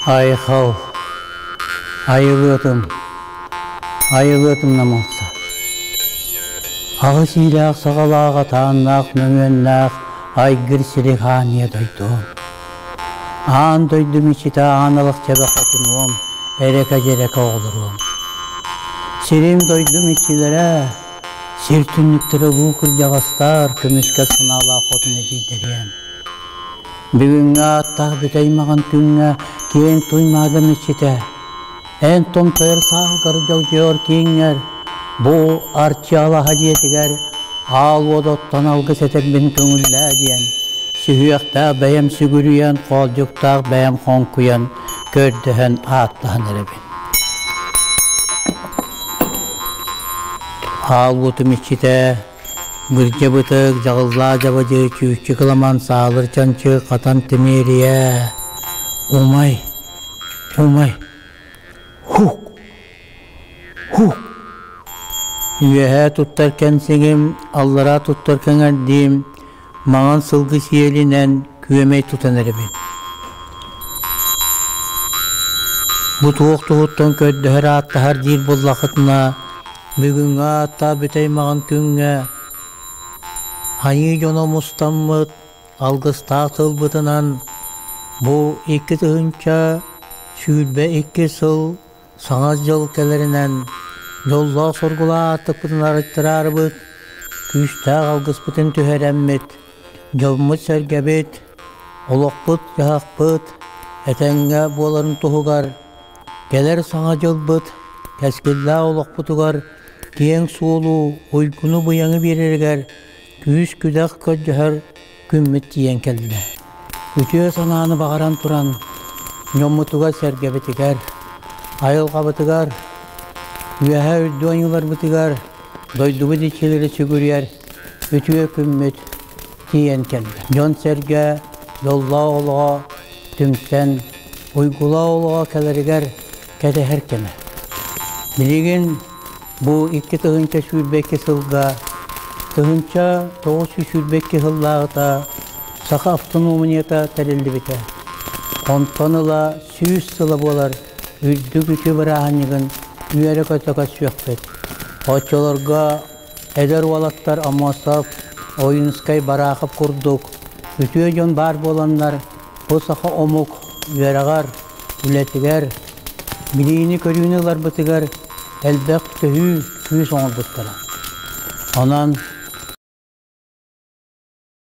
Айхал, айылыатым, айылыатым намылса. Аҕыс иилээх саҕалаах атааннаах мөҥүөннээх айгыр сири хаанньа дойдуом. Аан дойду мичитэ аан алахчаба хотунуом, эрэкэ-дьэрэкэ оҕолоруом. Сирим дойдум иччилэрэ, сир түннүктэрэ улуу кырдьаҕастар, көмүскэл санаалаах хотун эдьиийдэриэм. Бүгүҥҥү ааттаах бүтэй маҕан күҥҥэ киэҥ туймаада мичитэ, эн томтойор саалгар дьолдьуйар кииҥҥэр, бу Арчы алаһа дьиэтигэр аал уот оттон алгыс этэрбин көҥүллээ диэн, сүһүөхтээх бэйэм сүгүрүйэн, хоолдьуктаах бэйэм хоҥкуйан, көрдөһөн ааттаһан эрэбин. Аал уотум иччитэ Бырдьа-бытык, дьаҕыллаа дьабадьы, чүүччү кыламан, саалыр чанчы, хатан тимиэрийэ, умай, умай, һук, һук. Үөһээ туттар кэнсигим, аллараа туттар кэҥэрдиим, маҥан сылгы сиэлинэн күөмэй тутан эрэбин. Бу туох туһуттан көрдөһөр ааттаһар диир буоллаххытына, бүгүҥҥү ааттаах бүтэй маҕан күҥҥэ айыы дьоно мустаммыт алгыстаах тылбытынан бу 2022 сыл Саҥа дьыл кэлэринэн дьоллоох-соргулаах ааттыкпытын арыйтараарыбыт, күүстээх алгыспытын түһэрэммит, дьоммут-сэргэбит, олохпут-дьаһахпыт этэҥҥэ буоларын туһугар кэлэр Саҥа дьылбыт кэскиллээх олохпутугар киэҥ суолу, уйгуну-быйаҥы биэрэригэр күүс-күдэх көрдөһөр күммүт тиийэн кэллэ. Үтүө санааны баҕаран туран, дьоммутугар-сэргэбитигэр, айылҕабытыгар, үөһээ үрдүк ойууларбытыгар дойдубут иччилэри сүгүрүйэр үтүө күммүт тиийэн кэллэ. Дьон-сэргэ дьоллоох олоҕо түмсэн, уйгулаах олоҕо кэлэригэр кэтэһэр кэмэ. Билигин бу 2022 сылга 1922 сыллааҕыта Саха автономията тэриллибитэ. Онтон ыла 100 сыла буолар үрдүк үтүө бырааһынньыгын үөрэ-көтө көрсүөхпүт. Оччолорго эдэр уолаттар Аммосов, Ойуунускай, Барахов курдук үтүө дьон баар буоланнар бу саха омук үөрэҕэр, үлэтигэр, билиини-көрүүнү ыларбытыгар элбэх төһүү күүс оҥорбуттара. Онон